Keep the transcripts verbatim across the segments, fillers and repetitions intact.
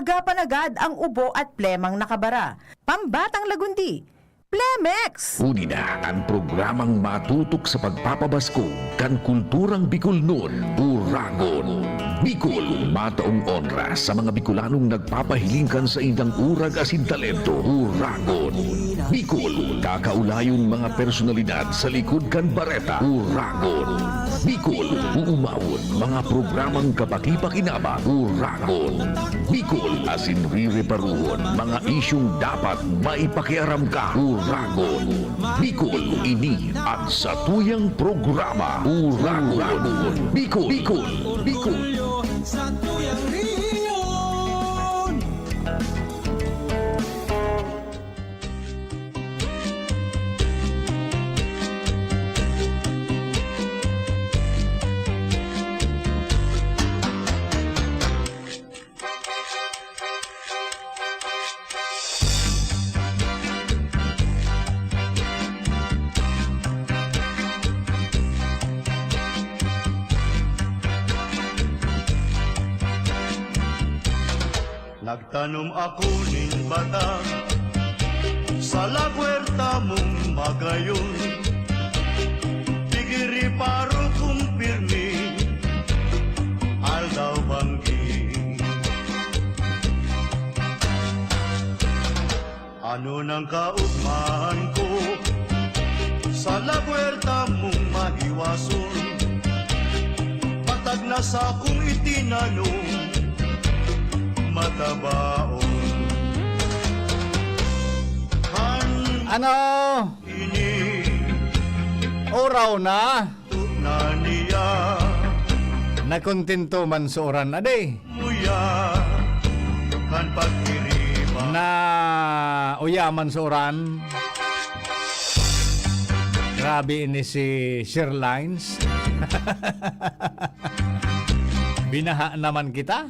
Gapanagad ang ubo at plemang nakabara. Pambatang Lagundi, Plemex! Uni na an programang matutok sa pagpapabaskog kan kulturang Bicolnon, Uragon. Bicol, mataong onra sa mga Bicolanong nagpapahiling kan saindang urag asin talento. Uragon. Bicol, kakaulayon mga personalidad sa likod kan bareta. Uragon. Bicol, uumawon mga programang kapakipakinabang. Uragon. Bicol, asin rireparuhon mga isyung dapat maipakiaram ka. Uragon. Bicol, ini an satuyang programa. Uragon. Bicol, Bicol, Bicol. Orgulyo sa tuyang rehiyon. Nagtanom ako nin bata sa laguerta mong magayon. Pigiriparo kong pirmi, aldaw banggi. Ano nang kaugmahan ko sa laguerta mong mahiwason? Patag na sakong itinanom, matabaon. Kan Ano? Ini Oraw na. Na niya. Nakontento man sa uran, adi. Muya. Kan pagkiriba. Na uya man sa uran. Grabe ini si Sir Lines. Binaha naman kita.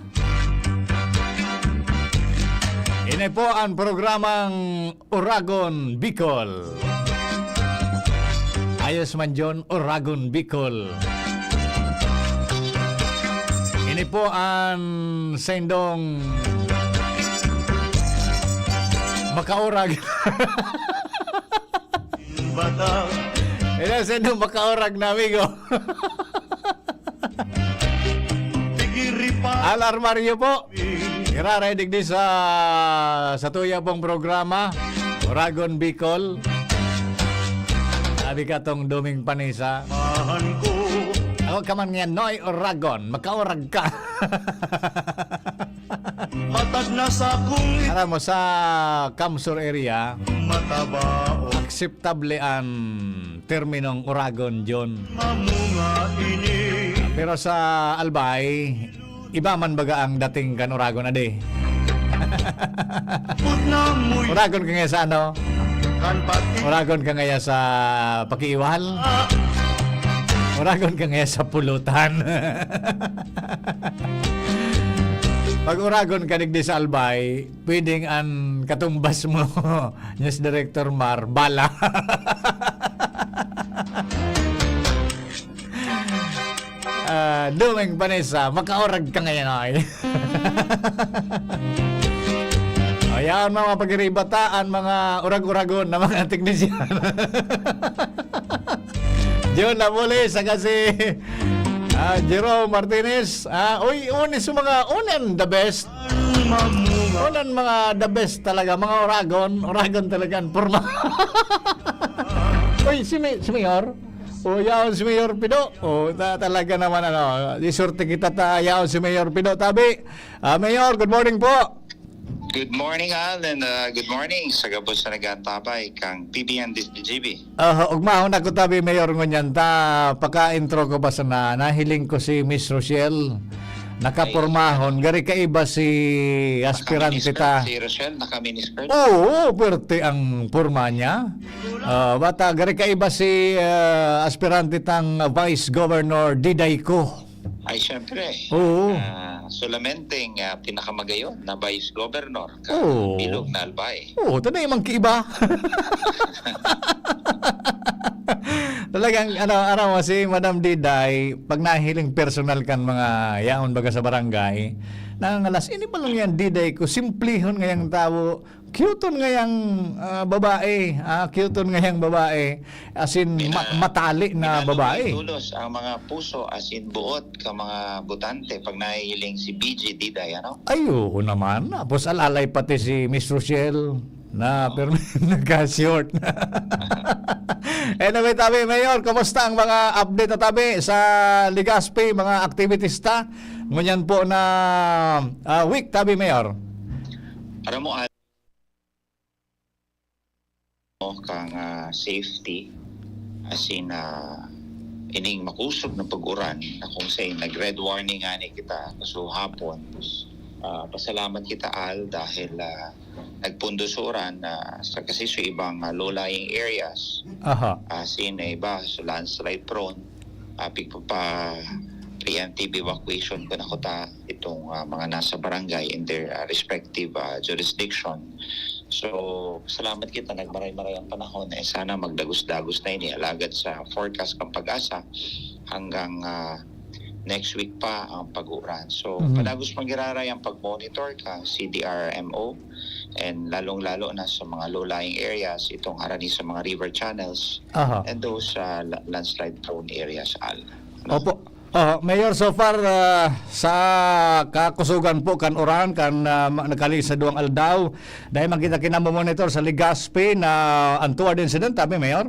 Ini po ang programang Oragon Bicol. Ayos man, John, Oragon Bicol. Ini po ang sendong makaurag. Ini ang sendong makaurag na amigo. Al Armario po. Iraray digdi sa, sa tuya pong programa, Oragon Bicol. Sabi ka tong Doming Panisa. Ako ka man ngayon, Noy Oragon, makaurag ka. Matag na sa kung Alam mo, sa Kamsur area, mataba o akseptable ang terminong Oragon, John. Mamunga ini. Pero sa Albay, iba man baga ang dating kan Oragon, adi. Put na mo y- Oragon ka ngayon sa ano? Kan pati- Oragon ka ngayon sa pakiiwal? Ah. Oragon ka ngayon sa pulutan? Pag Oragon ka digdi sa Albay, pwedeng ang katumbas mo, News Director Mar, bala. Ah, Doming Vanessa, makaurag ka ngayon, ay. Ayan, mga pagiribataan, mga urag-uragon na mga teknisyan. John Napoles, saka si, ah, Jerome Martinez. Ah, uy, unis yung mga unan, the best. Unan mga the best talaga, mga oragon, oragon talaga ang porma. Uy, si, May- si Mayor? O, yaon si Mayor Pido. O, ta- talaga naman, ano, isorte kita ta, yaon si Mayor Pido. Tabi, ah, Mayor, good morning po. Good morning, Al, and, uh, good morning sa gabos na nag-aantabay kang P B N D G B. Ah, ugmahon ako tabi, Mayor, ngunyan ta, paka-intro ko ba sana, nahiling ko si Miss Rochelle. Nakapormahon, gari kaiba si aspirante Naka-miniskirt ta. Si Rochelle, naka-miniskirt. Oo, pwerte ang porma niya. Ah, bata, gari kaiba si, ah, aspirante tang Vice Governor Diday Co. Ay, syempre. Oo. Ah, solamente ang, ah, pinakamagayon na Vice Governor ka Oo. Bilog na Albay. Oo, tanay mang kiiba. Talagang, ano, ano, si Madam Diday, pag nahiling personal kan mga yaon baga sa barangay, Nangangalas, ini pa lang yan, Diday ko, simplihon ngayang tawo, cute-on ngayang, ah, babae, ah, cute-on ngayang babae, as in, ma-, matali na babae. Pinatong tulos ang mga puso, as in, buot ka mga botante pag nahihiling si B G Diday, ano? Ay, oo naman. Tapos alalay pati si Miss Rochelle na, pero nagka-short. Anyway, tabi, Mayor, kumusta ang mga update na tabi sa Legazpi, mga activities ta? Ngunyan po na, ah, week, tabi, Mayor. Aram mo, Al, kang, ah, safety, as in, ah, ining makusog na pag-uran na kung sa nag-red warning nga ni kita, so hapon, ah, pasalamat kita, Al, dahil, ah, nagpundo sa uran na sa, kasi sa ibang, ah, low-lying areas, Aha. ah, as in, iba, so landslide prone, ah, pigpapa-, preemptive evacuation ko na kuta itong, ah, mga nasa barangay in their, ah, respective, ah, jurisdiction. So, salamat kita, nagmaray-maray ang panahon. Eh, sana magdagos-dagos na ini. Alagad sa forecast kang PAGASA, hanggang, ah, next week pa ang pag-uuran. So, Mhm. padagos pang giraray ang pag-monitor kang C D R M O, and lalong-lalo na sa mga low-lying areas, itong harani sa mga river channels, Aha. and those, ah, la-, landslide-prone areas, Al. Opo. Oh, Mayor, so far, ah, sa kakusugan po kan uran, kan, ah, ma-, nakali sa duwang aldaw, dahil makita kinamomonitor sa Legazpi na untoward incident, tabi, Mayor?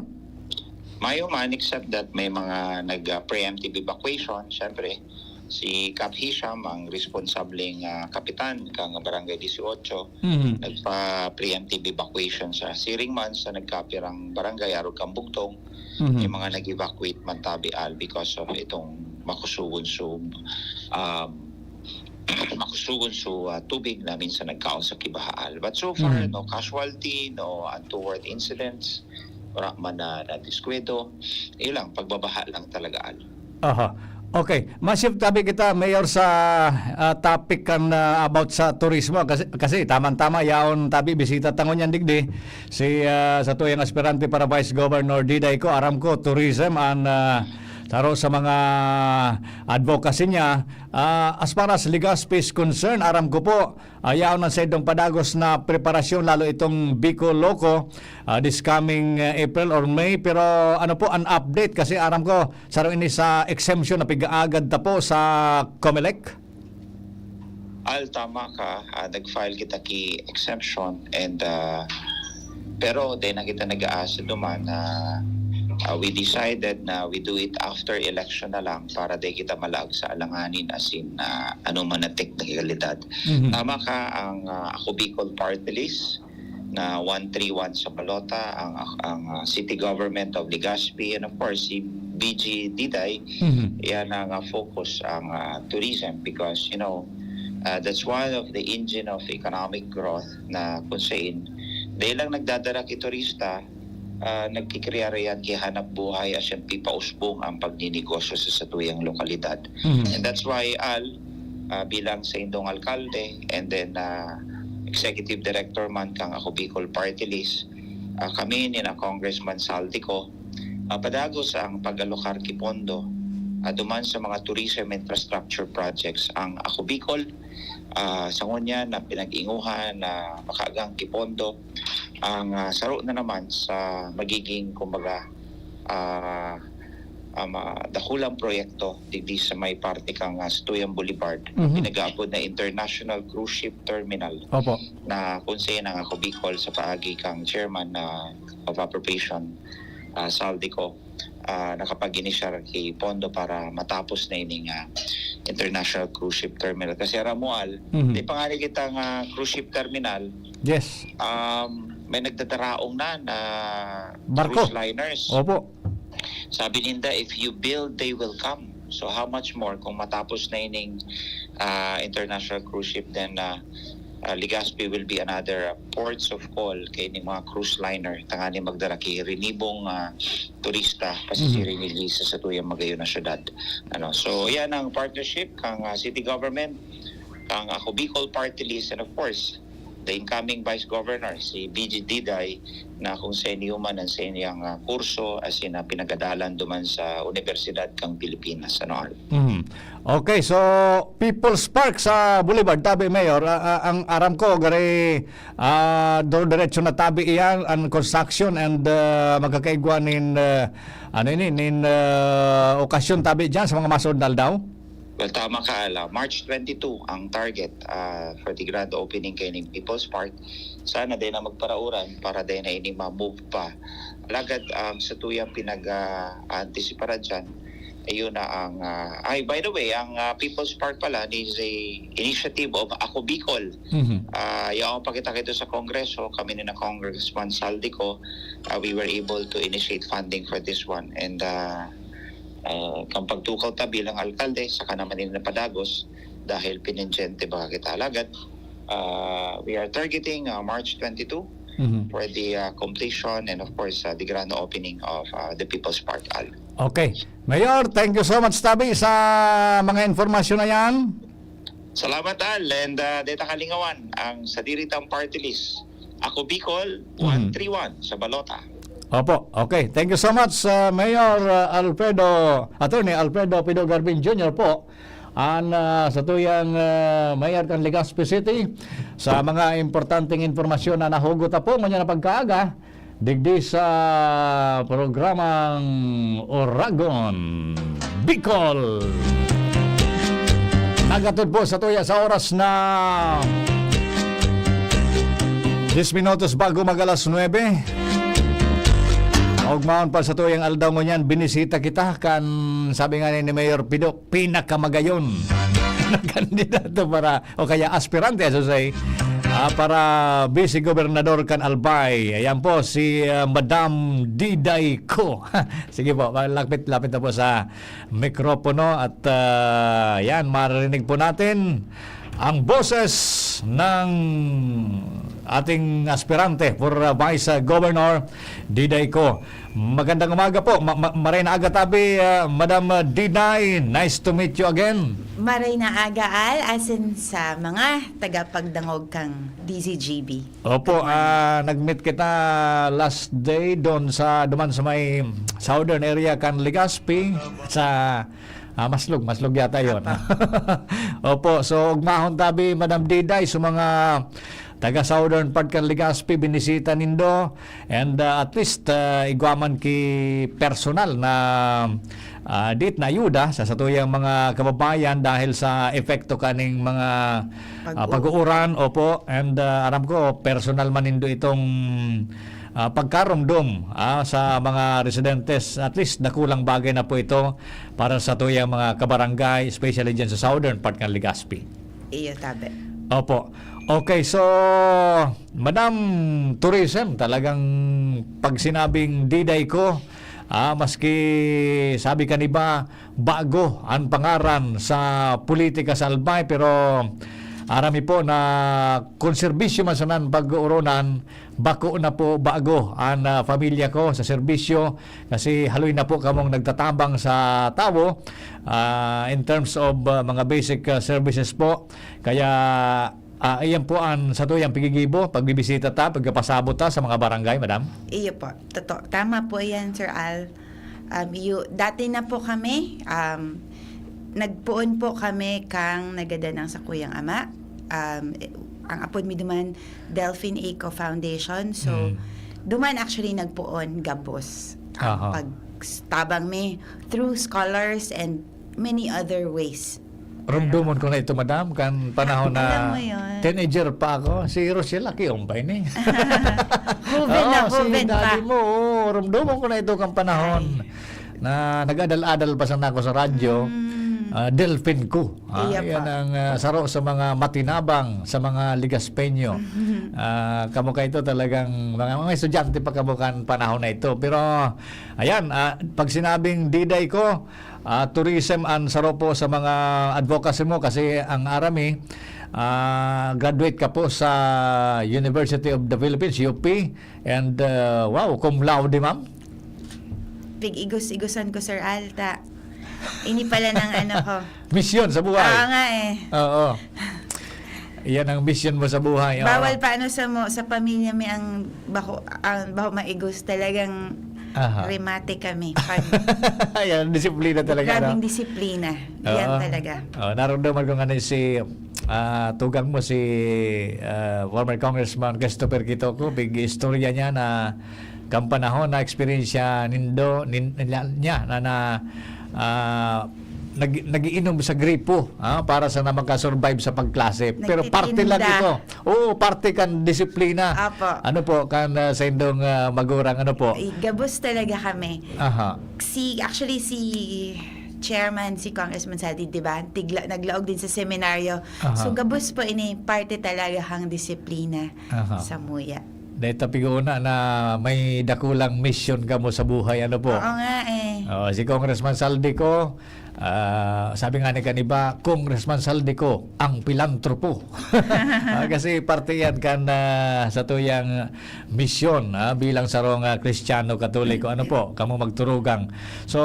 Mayo man, except that may mga nag, ah, preemptive evacuation, syempre, si Kap Hisham, ang responsableng, ah, kapitan kang Barangay Dieciocho, Mhm. nagpa-preemptive evacuation sa siring man sa nagkapirang barangay, arog kan bugtong. Mhm. May mga nag-evacuate man tabi, Al, because of itong makusugon su-, um, makusugon su, ah, tubig na minsan nagkaon sa kibaha, Al. But so far, Mhm. no casualty, no untoward incidents, wala man na nadiskwento. Yun lang, pagbabaha lang talaga, Al. Aha. Okay. Ma-shift tabi kita, Mayor, sa, ah, topic kan, ah, about sa turismo. Kasi, kasi tamang-tama, yaon tabi, bisita ta ngunyan digdi. Si, ah, satuyang aspirante para Vice Governor, Diday ko, aram ko, tourism an, ah, saro sa mga advocacy niya. Ah, as far as Legazpi is concerned, aram ko po, ah, yaon ang saindong padagos na preparasyon, lalo itong Bicol Loco, ah, this coming, ah, April or May. Pero ano po an update? Kasi aram ko, saro ini sa exemption na pig-aagad ta po sa Comelec. Al, tama ka. Ah, nag-file kita ki exemption and, ah, pero dai na kita nag-aasa duman na, ah, we decided na we do it after election na lang para dai kita malaag sa alanganin, as in, ah, ano man na teknikalidad. Mhm. Tama ka, ang, ah, Ako Bicol Party List na one three one sa balota, ang, ang, ah, City Government of Legazpi, and of course, si B G Diday, Mhm. yan ang, ah, focus, ang, ah, tourism, because, you know, ah, that's one of the engine of economic growth na kung saan dai lang nagdadara ki turista, ah, nagkikrear yan ki hanap buhay, as in pipausbong ang pagninegosyo sa satuyang lokalidad. Mhm. And that's why, Al, ah, bilang saindong alkalde, and then, ah, executive director man kang Ako Bicol Party List, ah, kami ni na Congressman Zaldy Co, ah, padagos ang pag-alokar ki pondo, ah, duman sa mga tourism infrastructure projects ang Ako Bicol. Ah, sa ngunyan na pinag-inguhan na makaagang ki pondo ang, ah, saro na naman sa magiging, kumbaga, ah, ah, ma-, dakulang proyekto digdi sa may parte kang, ah, Stuyan Boulevard, Mhm. pinag-aapod na International Cruise Ship Terminal, Opo. na kung saan ang Ako Bicol sa paagi kang chairman na of appropriation, ah, Zaldy Co, ah, nakapag-inisyar ki pondo para matapos na ining, ah, International Cruise Ship Terminal. Kasi aram mo, Al, Mhm. di pa nga rin kita nga cruise ship terminal, Yes. um, may nagdadaraong na, na Barko. cruise liners. Opo. Sabi ninda, "If you build, they will come." So how much more kung matapos na ining, ah, International Cruise Ship, then, ah, ah, Legazpi will be another, ah, ports of call kaining mga cruise liner, tanganing magdara ki rinibong, ah, turista pasisiring Mhm. digdi sa satuyang magayon na syudad. Ano, so yan ang partnership kang, ah, city government, kang Ako Bicol Party List, and of course, the incoming Vice Governor, si B J Diday, na kung sa inyo man ang sa inyang, ah, kurso, as in, ah, pinagadalan duman sa Universidad kang Pilipinas, ano, Al? Mhm. Okay, so People's Park sa Boulevard, tabi, Mayor, ah, ah, ang aram ko, gari, ah, duro-diretso na tabi iyan, ang construction and, ah, magkakaigwa nin, ah, ano ini, nin, ah, okasyon tabi dyan sa mga masunod na aldaw? Well, tama ka, Al, ah. March twenty-two ang target, ah, for the grand opening kay ning People's Park. Sana din na magparauran para din na ini ma-move pa. Alagad ang sa tuyang pinag-, ah, antisiparan dyan, ayun na ang, ah, ay, by the way, ang, ah, People's Park pala is a initiative of Ako Bicol. Mhm. Ah, yaon pa kita kito sa Kongreso, kami ni na Congressman Saldico, ah, we were able to initiate funding for this one. And, ah, ah, kang pagtukaw ta bilang alkalde, saka naman ini napadagos dahil pinensyente ba kita. Alagad, ah, we are targeting, ah, March twenty-two Mhm. for the, ah, completion and of course, ah, the grand opening of, ah, the People's Park, Al. Okay. Mayor, thank you so much, tabi, sa mga informasyon na yan. Salamat, Al. And, ah, deta kalingawan, ang sadiritang party list. Ako Bicol, Mhm. one three one sa balota. Opo. Okay. Thank you so much, uh, Mayor, uh, Alfredo, Attorney Alfredo Pido Garbin Junior po. An, uh, sa tuyang, uh, Mayor kan Legazpi City, sa mga importanteng impormasyon na nahugot na po, ngunyan na pagkaaga, digdi sa programang Oragon Bicol. Nagatod po sa tuya sa oras na diyes minutos bago mag alas nuebe. Ugmaon pa sa tuyang aldaw ngunyan, binisita kita kan, sabi nga ni Mayor Pido, pinakamagayon na kandidato para, o kaya aspirante, I should say, ah, para vice-gobernador kan Albay. Ayan po, si, ah, Madam Diday Co. Sige po, lapit-lapit na po sa mikropono at, ah, yan, maririnig po natin ang boses ng ating aspirante for, ah, Vice, ah, Governor, Diday Co. Magandang umaga po. Ma- ma- maray na aga tabi, ah, Madam, ah, Diday. Nice to meet you again. Maray na aga, Al, asin sa mga tagapagdangog kang D Z G B. Opo, ah, nag-meet kita last day doon sa, duman sa may southern area kan Legazpi, sa, ah, Maslog, Maslog yata yon. Opo, so ugmahon tabi, Madam Diday, sa mga taga southern part kan Legazpi, binisita nindo, and, ah, at least, ah, igwa man ki personal na, ah, dit na ayuda sa satuyang mga kababayan dahil sa epekto kaning mga, ah, Pag-u- pag-uuran, opo, and, ah, aram ko personal man nindo itong, ah, pagkaromdom, ah, sa mga residentes. At least dakulang bagay na po ito para sa tuyang mga kabarangay, especially dyan sa southern part ng Legazpi. Iyo, tabi. Opo. Okay, so, Madam, tourism, talagang pag sinabing Diday Co, ah, maski sabi kan iba, bago ang pangaran sa politika sa Albay, pero aram mi po na kung serbisyo man sana ang pag-uronan, bako na po bago ang, ah, pamilya ko sa serbisyo, kasi haloy na po kamong nagtatabang sa tawo, ah, in terms of, ah, mga basic, ah, services po. Kaya, ah, iyan po ang satuyang pigigibo, pagbibisita ta, pagkapasabot ta sa mga barangay, Madam. Iyo po. Totoo. Tama po yan, Sir Al. Um, iyo, dati na po kami, um, nagpoon po kami kang nagadan ang sakuyang ama. Um, eh, ang apod mi duman, Delphine Eco Foundation. So, Mm. duman actually nagpoon gabos. Aha. Pagtabang mi through scholars and many other ways. Rumdomon ko na ito, Madam, kan panahon na Alam mo yun. teenager pa ako. Si Rochelle, aki, umpay ni. Hoven na, Oo, si hoven pa. daddy mo, oo, rumdomon ko na ito kan panahon na nag-adal-adal pa sana ako sa radyo. Mm. Ah, Delphine Co. Ah, Iya yan pa. ang, ah, saro sa mga matinabang sa mga Ligaspeño. Ah, kamo ka ito talagang mga, mga estudyante pa kamo kan panahon na ito. Pero, ayan, ah, pag sinabing Diday Co, ah, tourism ang saro po sa mga advocacy mo kasi ang aram mi, ah, graduate ka po sa University of the Philippines, U P, and, ah, wow, cum laude, ma'am. Pig-igos-igosan ko, Sir Al, ta. Ini pala ng ano ko. Misyon sa buhay. Oo nga eh. Oo. Yan ang mission mo sa buhay, oo. Bawal pa ano sa mo, sa pamilya mi ang baho, ang baho maigos, talagang Aha. remate kami. Pag Ayan, disiplina talaga, grabing no? Disiplina. Yan Oo. Talaga. Oh, naramdaman ko nga ni si ah, tugang mo si ah, former Congressman Christopher Quitoco, big istorya niya na kan panahon na eksperyensya nindo nin, nila- niya na, na ah, nag, nagiinom sa gripo, ah, para sa na makasurvive sa pagklasip. Pero parte lang Nagtitinda. Ito. Oo, parte kan disiplina. Apo. Ano po kan ah, sa indong ah, magurang, ano po? Ay, gabos talaga kami. Aha. Si, actually, si Chairman, si Congressman Saldi, di ba? Tigla, naglaog din sa seminaryo. Aha. So, gabos po ini, parte talaga kang disiplina Aha. sa muya. Dahil tapiguna na may dakulang mission kamo sa buhay, ano po? Oo nga eh. Oh, si Congressman Saldico, ah, sabi nga ni kaniba, Congressman Saldico, ang pilantropo. Ah, kasi parte yan kan ah, sa tuyang misyon ah, bilang sarong ah, Kristiyano Katoliko. Ano po, kamo magturugang. So,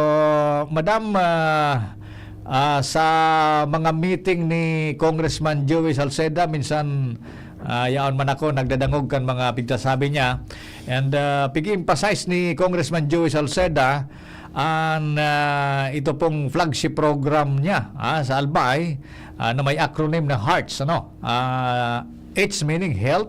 Madam, ah, ah, sa mga meeting ni Congressman Joey Salceda, minsan ah, yaon man ako, nagdadangog kan mga pigsasabi niya. And ah, pig-emphasize ni Congressman Joey Salceda ang ah, ito pong flagship program niya ah, sa Albay ah, na may acronym na HEARTS, ano? Ah, H meaning health,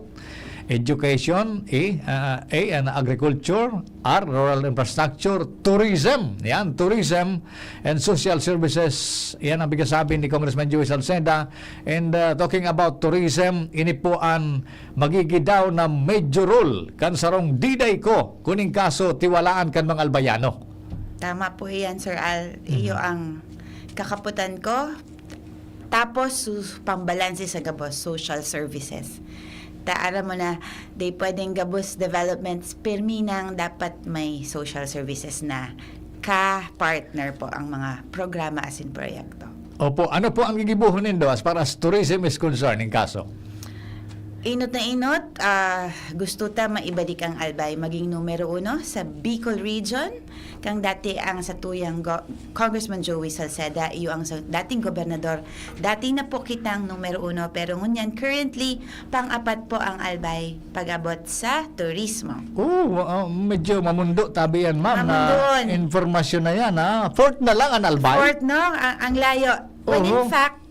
education, A, ah, A and agriculture, R, rural infrastructure, tourism. Yan, tourism and social services. Yan ang pigsasabi ni Congressman Joey Salceda. And ah, talking about tourism, ini po ang magigidaw na major role kan sarong diday ko, kuning kaso tiwalaan kan mga Albayano. Tama po yan, Sir Al. Iyo Mhm. ang kakaputan ko. Tapos, su- pambalanse sa gabos, social services. Ta, aram mo na, di pwedeng gabos developments, pirmi nang dapat may social services na ka-partner po ang mga programa asin proyekto. Opo, ano po ang gigibuhon nindo as far as tourism is concerned, in kaso? Inot na inot, ah, gusto ta maibalik ang Albay maging numero uno sa Bicol Region. Kang dati ang satuyang go- Congressman Joey Salceda, iyo ang sa- dating gobernador. Dati na po kitang numero uno, pero ngunyan currently, pang-apat po ang Albay pag-abot sa turismo. Oh, ah, medyo mamundo tabi yan, ma'am, na Mamundoon. Informasyon na yan, ha? Fourth na lang ang Albay? Fourth, no? Ang, ang layo. When in Oho. fact,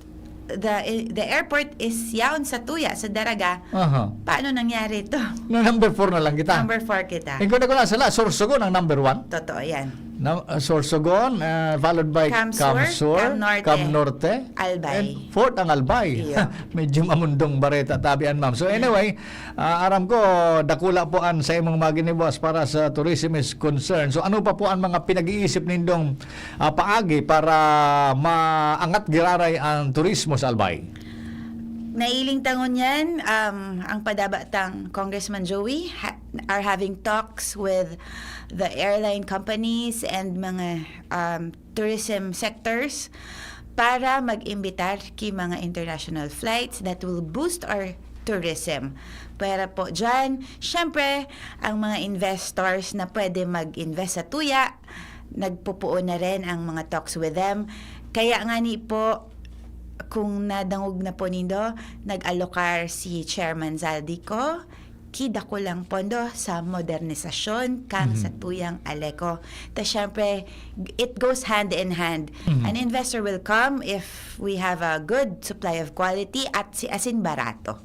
the the airport is yaon sa tuya, sa Daraga. Aha. Paano nangyari ito? Na number four na lang kita. Number four kita. Ingkod ako na sila, Sorsogon ang number one. Totoo yan. Na, uh, Sorsogon, uh, followed by Camsur, Camsur, Camnorte. Camnorte, Albay. And fourth ang Albay. Iyo. Medyo mamundong bareta tabi an, ma'am. So anyway, uh, aram ko, dakula po an sa imong mga ginibo as far as uh, tourism is concerned. So ano pa po ang mga pinag-iisip nindong uh, paagi para maangat giraray ang turismo sa Albay? Nailing tangon yan, um, ang padaba tang Congressman Joey ha- are having talks with the airline companies and mga um, tourism sectors para mag-imbitar ki mga international flights that will boost our tourism. Pwera po dyan, syempre, ang mga investors na pwede mag-invest sa tuya, nagpupuon na rin ang mga talks with them. Kaya nga ni po, kung nadangog na po nindo, nag-alokar si Chairman Zaldico ki dakulang pondo sa modernisasyon kang Mhm. sa tuyang Aleco. Ta syempre, it goes hand in hand. Mhm. An investor will come if we have a good supply of quality at si asin barato.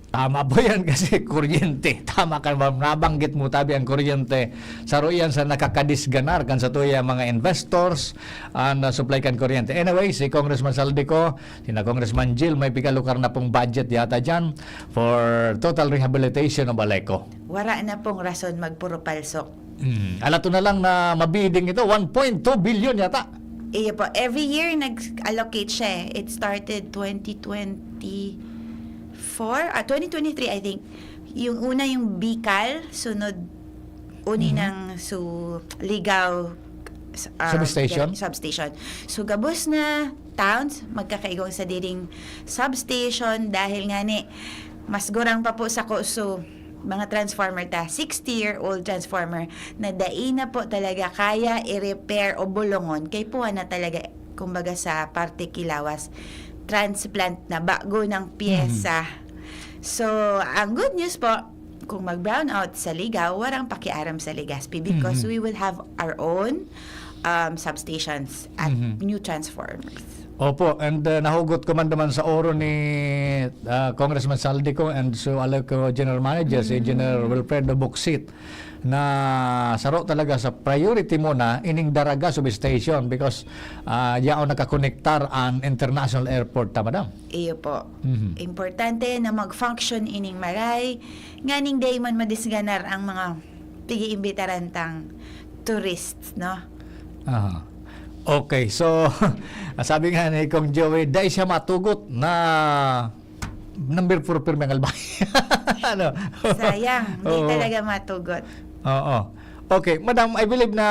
Tama po yan kasi kuryente. Tama ka, ma'am. Nabanggit mo tabi ang kuryente. Saro yan sa nakakadisganar kan sa tuya mga investors and uh, supply kan kuryente. Anyway, si Congressman Saldico, sina Congressman Jill, may pigalukar na pong budget yata dyan for total rehabilitation of Aleco. Wara na pong rason magpuro palsok. Hmm. Alato na lang na mabiding ito, one point two billion yata. Iyo po, every year nag-allocate siya eh. It started twenty twenty-four, ah, twenty twenty-three I think. Yung una yung Bicol, sunod uni Mhm. ng su Ligao s- ah, Substation? Substation. So gabos na towns, magkakaigong sadiring substation dahil nga ni mas gurang pa po sa ko. So mga transformer ta, sixty-year-old transformer na dai na po talaga kaya i-repair o bulungon kay puwa na talaga, kumbaga, sa parte kilawas. transplant na bago ng pyesa. So, ang good news po, kung mag-brown out sa Ligaw, warang pakiaram sa Legazpi because Mhm. we will have our own um, substations at Mhm. new transformers. Opo, and uh, nahugot ko man naman sa oro ni uh, Congressman Saldico and su Aleco General Manager, si Engineer Wilfredo Bucsit, na saro talaga sa priority muna ining Daraga Substation because uh, yaon nakakonektar an international airport, tama daw? Iyo po. Mhm. Importante na mag-function ining maray, nganing dai man madisganar ang mga pag-iimbitaran tang tourists, no? Aha. Okay, so sabi nga ni Kong Joey, dai siya matugot na number four pirmi ang albay. Ano? Sayang, hindi Oo. talaga matugot. Oo. Okay, madam, I believe na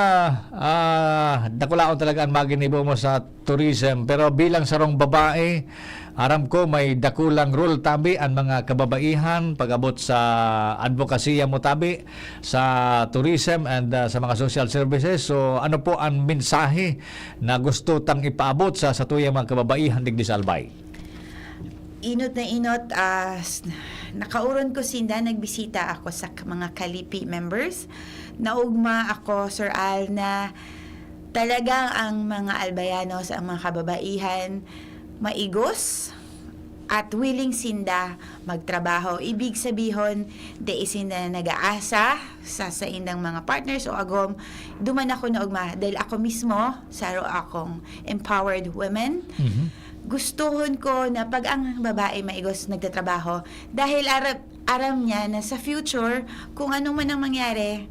ah, dakulaon talaga ang maginibo mo sa tourism. Pero bilang sarong babae, aram ko may dakulang role tabi ang mga kababaihan pag-abot sa advokasya mo tabi sa tourism and ah, sa mga social services. So ano po ang mensahe na gusto tang ipaabot sa satuyang mga kababaihan digdi sa Albay? Inot na inot, ah, s- nakauron ko sinda, nagbisita ako sa k- mga Kalipi members. Naugma ako, Sir Al, na talagang ang mga Albayanos, ang mga kababaihan, maigos at willing sinda magtrabaho. Ibig sabihon, dai sinda nag-aasa sa saindang mga partners o agom. Duman ako naugma dahil ako mismo, saro akong empowered women. Mhm. Gustuhon ko na pag ang babae maigos nagtatrabaho, dahil aram, aram niya na sa future, kung ano man ang mangyari,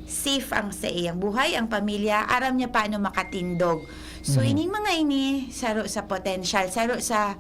safe ang sa iyang buhay, ang pamilya, aram niya paano makatindog. So, Mhm. ining mga ini, saro sa potential, saro sa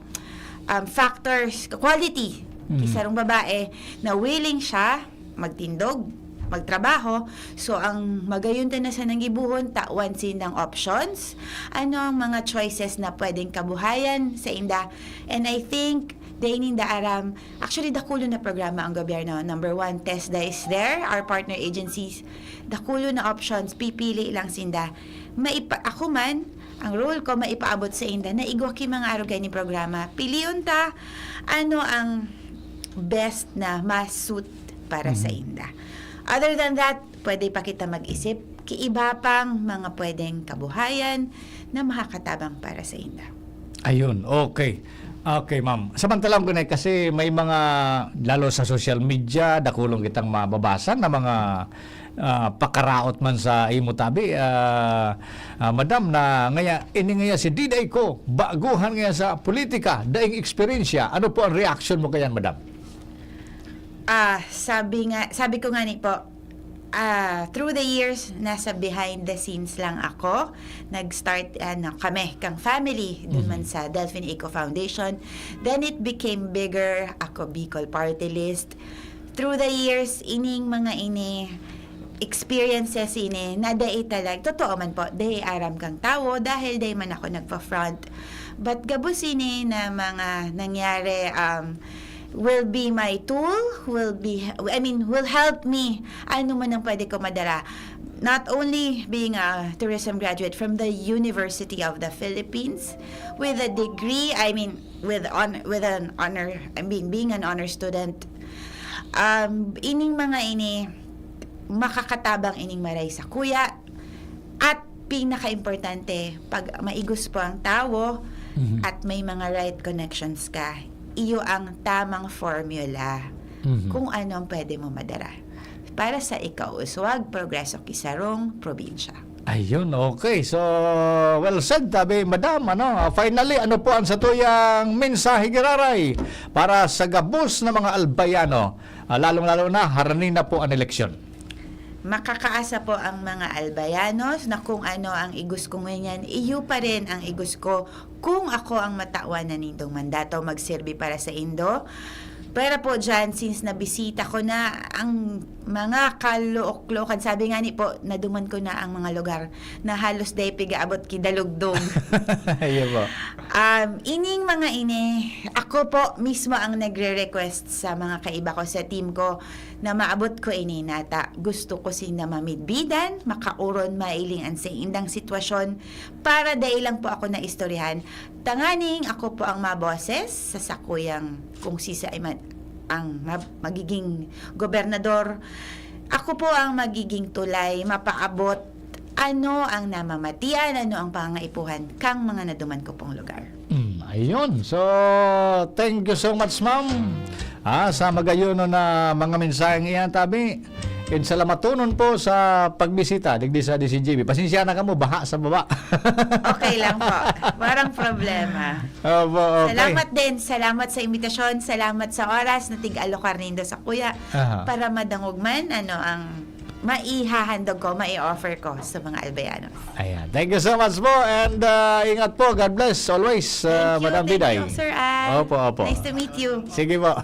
um, factors, quality, Mhm. isarong babae na willing siya magtindog, magtrabaho. So, ang magayon ta na sa nanggibuhon, tawan sindang options. Ano ang mga choices na pwedeng kabuhayan sa inda? And I think, dai ninda aram, actually, dakulo na programa ang gobyerno. Number one, TESDA is there, our partner agencies. Dakulo na options, pipili lang sinda. Maipa, ako man, ang role ko, maipaabot sa inda na igwa ki mga arog ni programa. Pilion ta, ano ang best na ma-suit para sa Mhm. inda. Other than that, pwede pa kita mag-isip, kiiba pang mga pwedeng kabuhayan na makakatabang para sa inda. Ayun, okay. Okay, ma'am. Samantalang gunay kasi may mga, lalo sa social media, dakulong kitang mababasa na mga ah, pakaraot man sa imo tabi, ah, ah, madam, na ngaya, ini ngaya si Diday ko, baguhan ngaya sa politika, daing eksperyensya. Ano po ang reaction mo kayan, madam? Ah, sabi nga, sabi ko nga ni po, ah, through the years, nasa behind the scenes lang ako. Nag-start, ano, kami, kang family, dun man sa Delphine Eco Foundation. Then it became bigger. Ako, Bicol Party List. Through the years, ining mga ini, experiences ini, na dai talag-, totoo man po, dai aram kang tawo, dahil dai man ako nagpa-front. But gabos ini na mga nangyari, um, will be my tool, will be, I mean, will help me. Ano man ang pwede ko madala. Not only being a tourism graduate from the University of the Philippines with a degree, I mean, with on, with an honor, I mean, being an honor student, um, ining mga ini, makakatabang ining maray sa kuya, at pinaka-importante, pag maigos po ang tawo Mhm. at may mga right connections ka, iyo ang tamang formula Mhm. kung ano ang pwede mo madara para sa ikauswag, progreso ki sarong probinsya. Ayun, okay. So, well said, tabi, madam. Ano, ah, finally, ano po ang satuyang mensahe giraray para sa gabos na mga Albayano, ah, lalong-lalo na, harani na po ang eleksyon? Makakaasa po ang mga Albayanos na kung ano ang igos ko ngunyan, iyo pa rin ang igos ko kung ako ang matawan na nindong mandato magserbi para sa indo. Pero po dyan, since nabisita ko na ang mga kaluok-luokan. Sabi nga ni po, naduman ko na ang mga lugar na halos dai pigaabot ki Dalugdog. Iyo po. Um, ining mga ini, ako po mismo ang nagre-request sa mga kaiba ko sa team ko na maabot ko ini nata. Gusto ko sinda mamidbidan, makauron, mailing an saindang sitwasyon para dai lang po ako naistoryahan. Tanganing ako po ang maboses sa sakuyang kung sisay man ang ma-, magiging gobernador. Ako po ang magiging tulay, mapaabot ano ang namamatian, ano ang pangangaipuhan kang mga naduman ko pong lugar. Mm, ayun. So, thank you so much, ma'am. Ah, sa magayon na mga mensaheng iyan, tabi. And salamatonon po sa pagbisita digdi sa D C G B. Pasensya na kamo, baha sa baba. Okay lang po. Walang problema. Opo, okay. Salamat din. Salamat sa imbitasyon. Salamat sa oras na tig-alokar nindo sa kuya Aha. para madangog man ano ang maihahandog ko, mai-offer ko sa mga Albayanos. Ayan. Thank you so much po. And, ah, ingat po. God bless always, ah, Thank you, Madam thank Diday. you, Sir Al. Opo, opo. Nice to meet you. Sige po.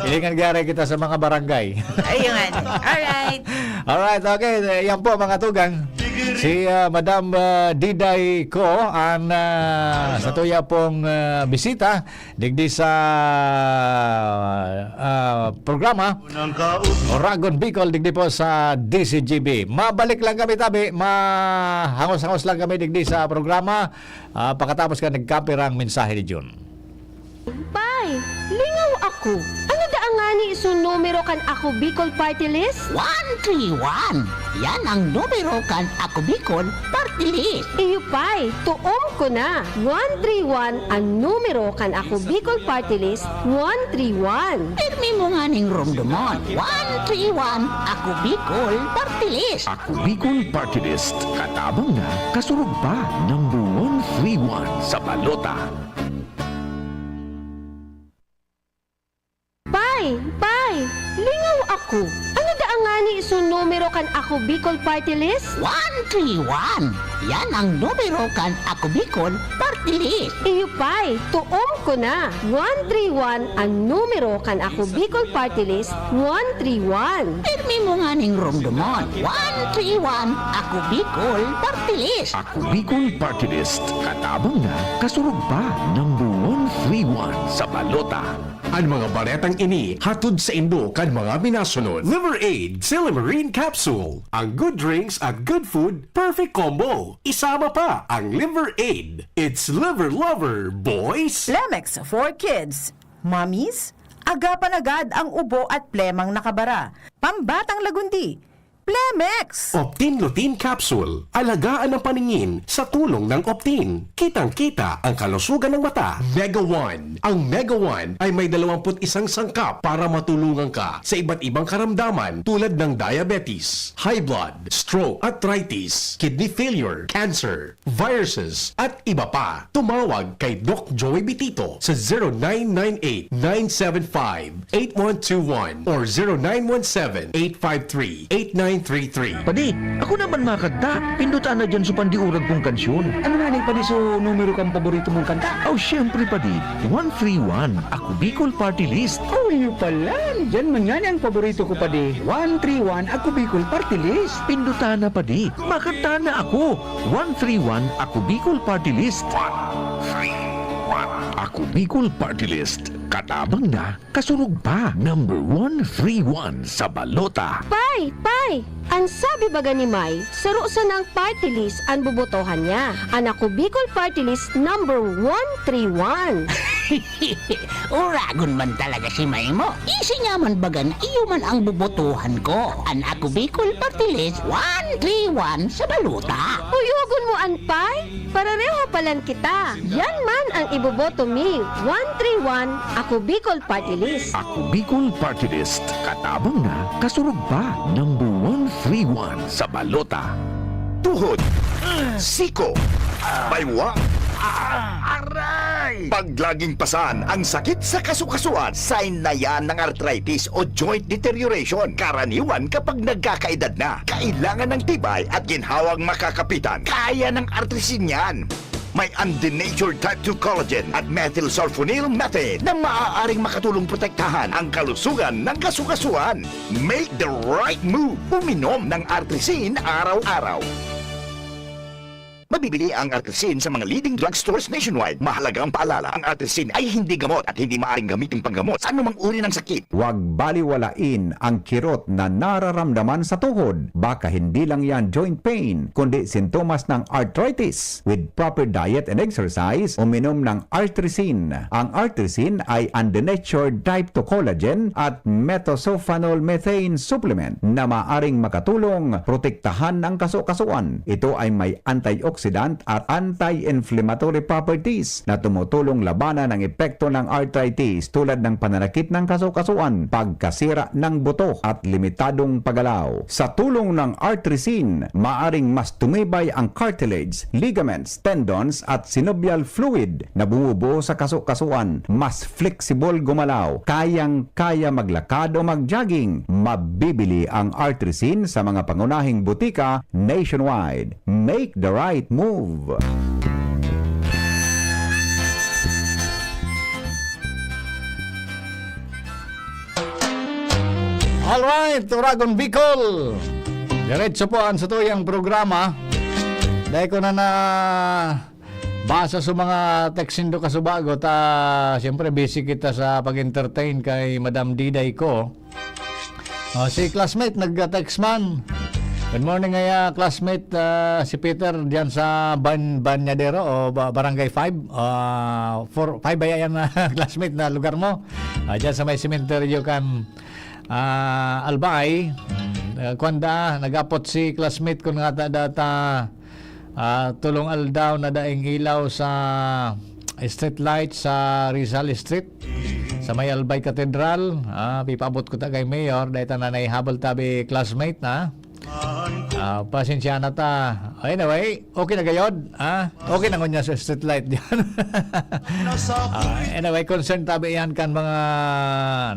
Hilingan gari kita sa mga barangay. Ayun. Alright. Alright, okay. Yan po, mga tugang. Si, ah, Madam, ah, Diday Co, ang, ah, sa tuya pong, ah, bisita digdi sa, ah, programa Oragon Bicol, digdi po sa D C G B. Mabalik lang kami, tabi. Mahangos-hangos lang kami digdi sa programa. Ah, pakatapos ka nagkapirang mensahe ni Jun. Pay, lingaw ako. Ano daa ngani so numero kan Ako Bicol Party List? One three one. Yan ang numero kan Ako Bicol Party List. Iyo, Pay, tuom ko na. One three one ang numero kan Ako Bicol Party List, one three one. Pirmi mo nganing romdomon. One three one, Ako Bicol Party List. Ako Bicol Party List. Katabang na, kasurog pa. Number one three one sa balota. Pay, Pay, lingaw ako. Ano daa ngani so numero kan Ako Bicol Party List? One three one. Yan ang numero kan Ako Bicol Party List. Iyo, Pay, tuom ko na. One three one ang numero kan Ako Bicol Party List, one three one. Pirmi mo nganing romdomon. One three one, Ako Bicol Party List. Ako Bicol Party List. Katabang na, kasurog pa. Number one three one sa balota. An mga baretang ini hatod saindo kan mga minasunod. Liver Aid, Silymarin Capsule. Ang good drinks at good food, perfect combo. Isama pa ang Liver Aid. It's Liver Lover, boys! Plemex for Kids. Mommies, agapan agad ang ubo at plemang nakabara. Pambatang lagundi, Plemex! Optin Lutein Capsule. Alagaan ang paningin sa tulong ng Optin. Kitang-kita ang kalusugan ng mata. Mega One. Ang Mega One ay may dalawampu't isang sangkap para matulungan ka sa iba't ibang karamdaman tulad ng diabetes, high blood, stroke, arthritis, kidney failure, cancer, viruses, at iba pa. Tumawag kay Doc Joey Bitito sa zero nine nine eight, nine seven five, eight one two one or zero nine one seven, eight five three, eight nine three three. Padi, ako naman makanta. Pindutan na dyan sa pandiurag kong kansyon. Ano nga ni, padi, so numero kang paborito mong kanta? Oh, syempre, padi. One three one, Ako Bicol Party List. Oh, iyo pala. Yan man nga ni ang paborito ko, padi. One three one, Ako Bicol Party List. Pindutan na, padi. Makanta na ako. One three one, Ako Bicol Party List. One three one. Ako Bicol Party List. Katabang na, kasurog pa. Number one three one sa balota. Pay, Pay! An sabi baga ni May, saro sanang party list an bobotohan niya. An Ako Bicol Party List number one three one. Uragon man talaga si May mo. Isi niya man baga na iyo man ang bobotohan ko. An Ako Bicol Party List one three one sa balota. Uyogon mo an Pay? Parereho palan kita. Yan man ang iboboto mi. One three one, Ako Bicol Party List. Ako Bicol Party List. Katabang na, kasurog pa. Number one three one sa balota. Tuhod, siko, baywa, aray! Pag laging pasan ang sakit sa kasukasuan, sign na yan ng arthritis o joint deterioration. Karaniwan kapag nagkakaedad na, kailangan ng tibay at ginhawang makakapitan. Kaya ng artrisin yan. May undenatured type two collagen at methylsulfonyl methane na maaaring makatulong protektahan ang kalusugan ng kasukasuan. Make the right move. Uminom ng Artrisin araw-araw. Mabibili ang Artrisin sa mga leading drugstores nationwide. Mahalagang paalala, ang Artrisin ay hindi gamot at hindi maaaring gamitin panggamot sa anumang uri ng sakit. Huwag baliwalain ang kirot na nararamdaman sa tuhod. Baka hindi lang yan joint pain, kundi sintomas ng arthritis. With proper diet and exercise, uminom ng Artrisin. Ang Artrisin ay undenatured type two collagen at methylsulfonyl methane supplement na maaring makatulong protektahan ang kasukasuan. Ito ay may antioxidant at anti-inflammatory properties na tumutulong labanan ang epekto ng arthritis, tulad ng pananakit ng kasukasuan, pagkasira ng buto, at limitadong paggalaw. Sa tulong ng Artrisin, maaring mas tumibay ang cartilage, ligaments, tendons, at synovial fluid na bumubuo sa kasukasuan. Mas flexible gumalaw, kayang-kaya maglakad o mag-jogging. Mabibili ang Artrisin sa mga pangunahing butika nationwide. Make the right move. Alright, Turagon Bicol. Diretso po ang satuyang programa. Dahil ko na na basa sa mga text nindo kasubago, ta siyempre busy kita sa pag-entertain kay Madam Diday ko. Oh, si classmate nag-text man. Good morning, ngaya classmate, ah, si Peter diyan sa Ban-, Banyadero o Ba-, Barangay five. Ah, four, five ba yan, classmate, na lugar mo? Ah, diyan sa may sementeryo kan, ah, Albay. Ah, kwanda, nagapot si classmate kun ngata data, ah, tulong aldaw na daing ilaw sa street light sa Rizal Street, sa may Albay Cathedral. Ah, pipaabot ko ta kay Mayor, dahil ta na naihabol tabi classmate na. Ah, pasensya na ta. Anyway, okay na gayod, ah? Okay na ngunyan sa street light diyan. Ah, anyway, concern tabi yan kan mga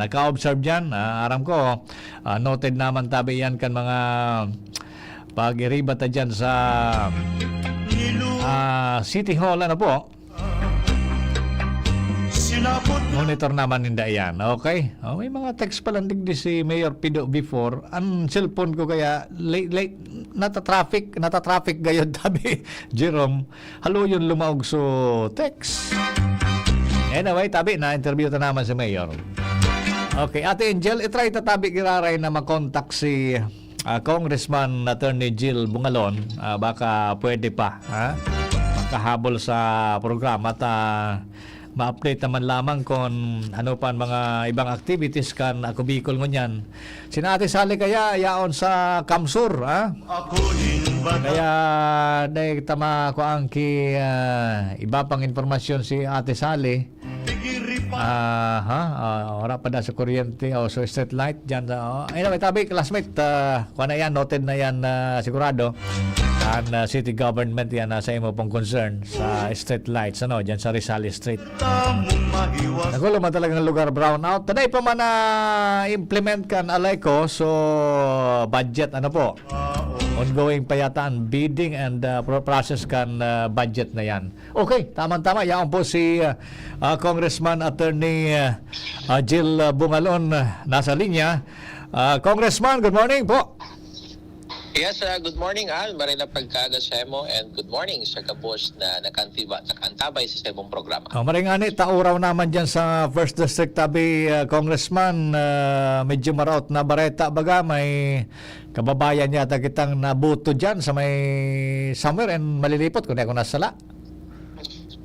naka-observe diyan. Ah, aram ko, ah, noted naman tabi yan kan mga pag-iriba ta diyan sa, ah, City Hall, ano po? Monitor naman ninda iyan. Okay. Oh, may mga text pa lang digdi si Mayor Pido before. Ang cellphone ko kaya late, late, nata-traffic, nata-traffic gayod, tabi, Jerome. Haloyon lumaog so text. Anyway, tabi, na-interview ta naman si Mayor. Okay, Ate Angel, itry ta tabi giraray na makontak si, ah, Congressman Attorney Jill Bungalon. Ah, baka pwede pa, ha? Makahabol sa programa ta ma-update naman lamang kung ano pa ang mga ibang activities kan Ako Bicol ngunyan. Si Ate Sally kaya yaon sa Kamsur, ha? Kaya dai tama ko ang ki, ah, iba pang impormasyon si Ate Sally. Aha, ah, wala pa da sa kuryente o sa street light dyan. Sa, oh. Anyway, tabi, classmate, ah, kuha na yan, noted na yan, ah, sigurado. Ang, ah, city government yan, nasa imo pong concern sa street lights, ano, dyan sa Rizal Street. Nagulo man talagang lugar, brownout. Taday pa man na implement kan Aleco, so budget, ano po, ongoing pa yata ang bidding and, ah, pro-, process kan, ah, budget na yan. Okay, tamang-tama. Yaon po si, ah, ah, Congressman Attorney, ah, ah, Jill, ah, Bungalon, ah, nasa linya. Ah, Congressman, good morning po. Yes, ah, good morning, Al. Maray na pagkaaga sa imo, and good morning sa gabos na nakantiba, nakantabay sa imong programa. Oh, maray ngani, tauraw naman dyan sa First District, tabi, ah, Congressman, ah, medyo maraot na bareta, baga, may kababayan yata kitang nabuto dyan sa may somewhere and malilipot kung di ako nasala.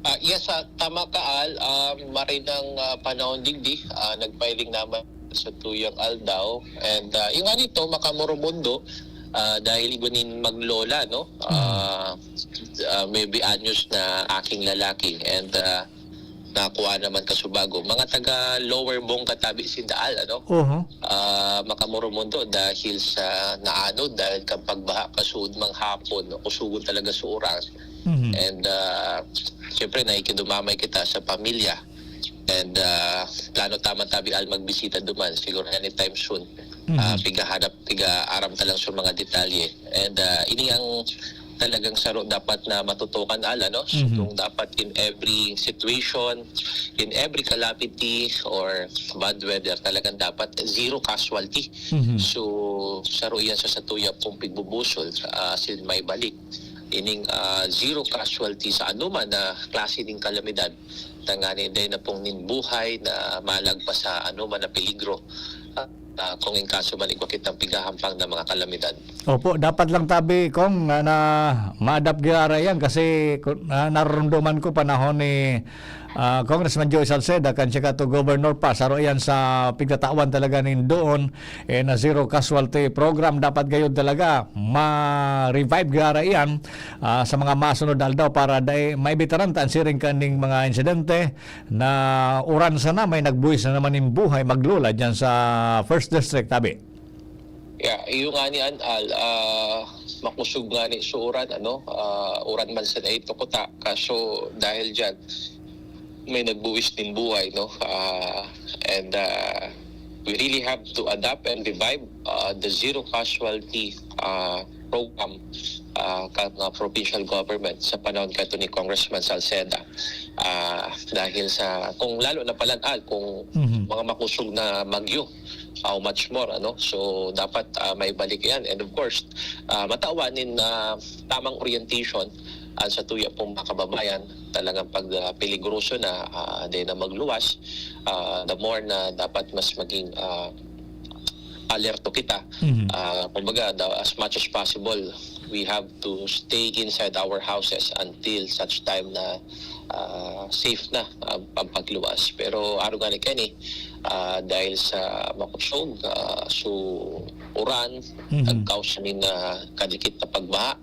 Ah, yes, ah, tama ka, Al. Ah, maray nang, ah, panahon digdi, ah, nagpailing naman sa tuyang aldaw. And, ah, yung nga nito, makamoromundo, ah, dahil igwa nin maglola, no? Ah, ah, maybe anyos na aking lalaki. And, ah, nakuha naman kasubago. Mga taga Lower Bong katabi sinda, Al, ano? Oho. Ah, makamoromundo dahil sa naanod, dahil kan pagbaha kasuod mang hapon, kusugon talaga sa oras. Mhm. And, ah, siyempre, nakikidumamay kita sa pamilya. And, ah, plano taman tabi, Al, magbisita duman, siguro anytime soon. Mhm. Ah, pigahanap, piga-aram ta lang sa mga detalye. And, ah, ini ang talagang saro dapat na matutukan, Al, ano? So, Mhm. kung dapat in every situation, in every calamity or bad weather, talagang dapat zero casualty. Mhm. So, saro yan sa satuya pong pigbubusol, ah, sin may balik. Ining, ah, zero casualty sa anuman na klase ning kalamidad, tanganing dai na pong nin buhay na malagpas sa anuman na peligro. Ah, ah, kung in kaso man igwa kitang pighahampang na mga kalamidad. Opo, dapat lang tabi, Kong, na, na ma-adapt giraray yan kasi ku-, na, nararumduman ko panahon ni, ah, Congressman Joey Salceda, kan siya kato governor pa, saro yan sa pigtatawan talaga nin doon, eh, na zero casualty program. Dapat gayon talaga, ma-revive giraray yan, ah, sa mga masunod na aldaw para dai maibitaran ta an siring kaning mga insidente na uran sana may nagbuwis na naman nin buhay maglula diyan sa First District, tabi. Yeah, iyo ngani an, Al, ah, makusog ngani so uran, ano, ah, uran man sana ito kuta. Kaso dahil diyan, may nagbuwis nin buhay, no? Ah, and, ah, we really have to adapt and revive, ah, the zero casualty, ah, program, ah, kan, ah, provincial government sa panahon kato ni Congressman Salceda. Ah, dahil sa, kung lalo na pala, Al, kung Mhm. mga makusog na bagyo, how much more, ano? So, dapat, ah, maibalik yan. And of course, ah, matawan nin, ah, tamang orientation, ah, sa tuya pong mga kababayan, talagang pag, ah, peligroso na, ah, dai na magluwas, ah, the more na dapat mas maging, ah, alerto kita. Mhm. Ah, kumbaga, the, as much as possible, we have to stay inside our houses until such time na, ah, safe na ang, ang pagluwas. Pero arog ngani kaini, ah, dahil sa makusog, ah, so uran, Mhm. nagkausa nin, ah, kadikit na pagbaha.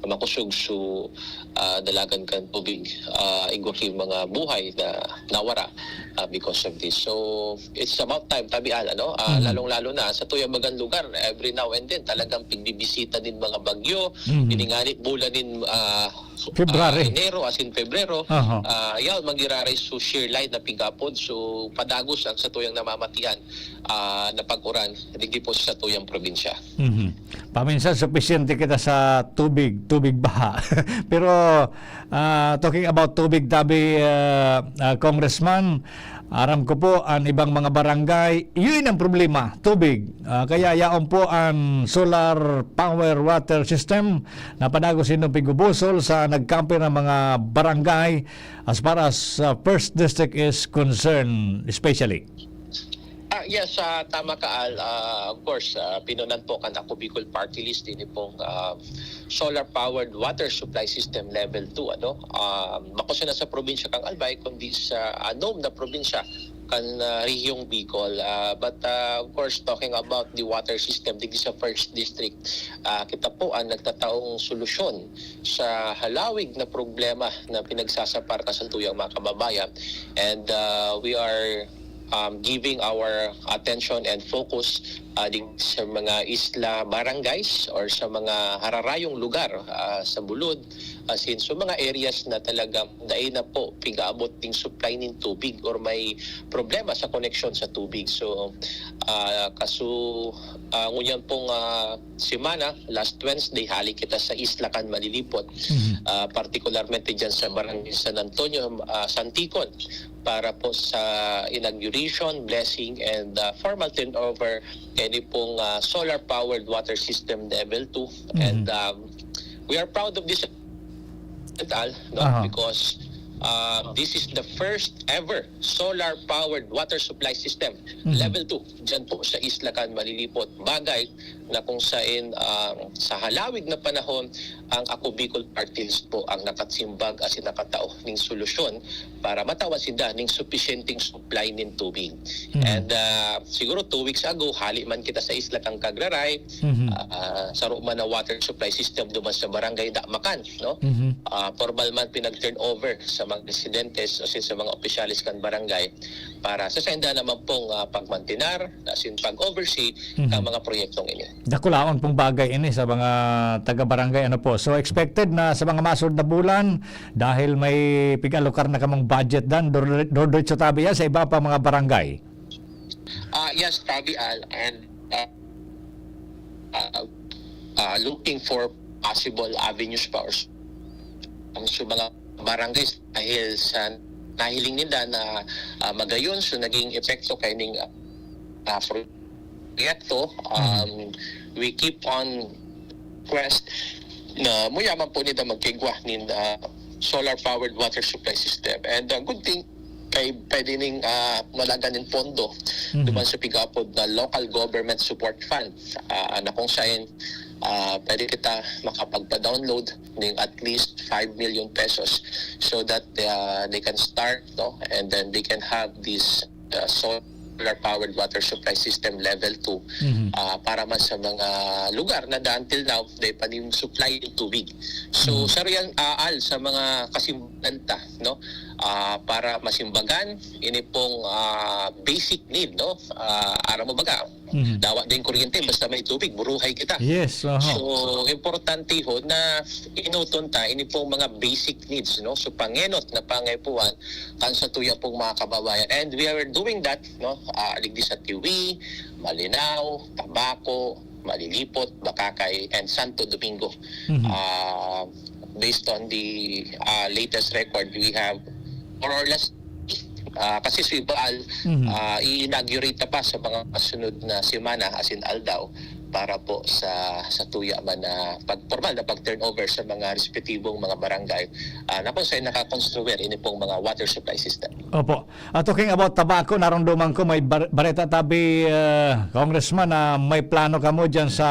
Makusog so, ah, dalagan kan tubig, ah, igwa ki mga buhay na nawara, ah, because of this. So, it's about time, tabi, Al, ano? Ah, Mhm. lalong-lalo na sa tuyang bagang lugar, every now and then, talagang pigbibisita nin mga bagyo, Mhm. ini ngani bulan nin, ah, February. ah, Enero, asin Pebrero, Aha. ah, yaon man giraray so shear line na pigapod. So, padagos ang sa tuyang namamatian, ah, na pag-uran, digdi po sa tuyang probinsya. Mhm. Paminsan, supisyente kita sa tubig, tubig baha. Pero, ah, talking about tubig, tabi, ah, ah, Congressman, aram ko po, ang ibang mga barangay, yun ang problema, tubig. Ah, kaya yaon po ang solar power water system na padagos indong pigubusol sa nagkampi ng mga barangay as far as, ah, First District is concerned, especially. Ah, yes, ah, tama ka, Al. Ah, of course, ah, pinunan po kan Ako Bicol Party List ini pong, ah, solar powered water supply system level two, ano? Ah, bako sana sa probinsya kan Albay, kundi sa anom na probinsya kan, ah, Rehiyong Bicol. Ah, but, ah, of course, talking about the water system digdi sa First District, ah, kita po ang nagtataong solusyon sa halawig na problema na pinagsasapar kan satuyang mga kababayan. And, ah, we are um, giving our attention and focus, ah, dig-, sa mga isla barangays or sa mga hararayong lugar, ah, sa bulod, asin sa mga areas na talagang dai na po pig-aabot ning supply nin tubig or may problema sa koneksyon sa tubig. So, ah, kaso, ah, ngunyan pong, ah, semana, last Wednesday, hali kita sa isla kan Malilipot, Mhm. ah, partikularmente dyan sa Barangay San Antonio, ah, Santicon, para po sa inauguration, blessing, and, ah, formal turnover kaini pong, ah, solar-powered water system level two. Mhm. And, um, we are proud of this, Al, no? Aha. Because, ah, this is the first ever solar-powered water supply system, Mhm. level two, dyan po sa Isla Can Malilipot. Bagay na kung sain, ah, sa halawig na panahon, ang Ako Bicol Party List po ang nakasimbag asin nakatao ning solusyon para matawan sinda ning supisyenteng supply nin tubig. Mhm. And, ah, siguro two weeks ago, hali man kita sa Isla Can Cagraray, Mhm. ah, saro man na water supply system duman sa Barangay Damacan, no? Mhm. Ah, formal man pinag-turnover sa mga residentes o sa mga opisyales kan barangay para sa sainda naman pong, ah, pagmantenar, asin pag-oversee Mhm. kan mga proyektong ini. Dakulaon pong bagay ini sa mga taga-barangay, ano po. So, expected na sa mga masunod na bulan, dahil may pig-alokar na kamong budget dan, dur-, dur-, diretso tabi yan sa iba pa mga barangay. Ah, yes, Tabi Al, and, ah, ah, ah, looking for possible avenues pa or s-, ang sa mga barangays dahil sa nahiling nila na, ah, magayon. So, naging epekto kaining, ah, ah, proyekto. Um, we keep on quest na muyaman po nila magkaigwa nin, ah, solar-powered water supply system. And, ah, good thing, kay pwede ning, ah, malagan nin pondo duman sa pig-apod na Local Government Support Fund, ah, na kung saan, ah, pwede kita makapagpa-download ning at least five million pesos so that, ah, they can start, no? And then they can have this, ah, solar-powered water supply system level two, ah, para man sa mga lugar na da-, until now, dai pa nin supply nin tubig. So, sa real, ah, Al, sa mga kasimbagan ta, no? Ah, para masimbagan, ini pong, ah, basic need, no? Ah, aram mo baga, dawa din kuryente, basta may tubig, buruhay kita. Yes, aha. So, importante ho na inuton ta, ini pong mga basic needs, no? So, pangenot na pangaipuhan, kan sa tuya pong mga kababayan. And we are doing that, no? Ah, digdi sa Tiwi, Malinao, Tabaco, Malilipot, Bacacay, and Santo Domingo. Ah, based on the, ah, latest record, we have more or less, ah, kasi si Baal, ah, i-inaugurate na pa sa mga kasunod na semana, as in aldaw, para po sa, sa tuya man na pag-, formal na pag-turnover sa mga respetibong mga barangay, ah, na kung saan nakakonstruir ini pong mga water supply system. Opo. Ah, talking about Tabaco, narumduman ko may bar-, bareta tabi, ah, Congressman, na may plano kamo diyan sa,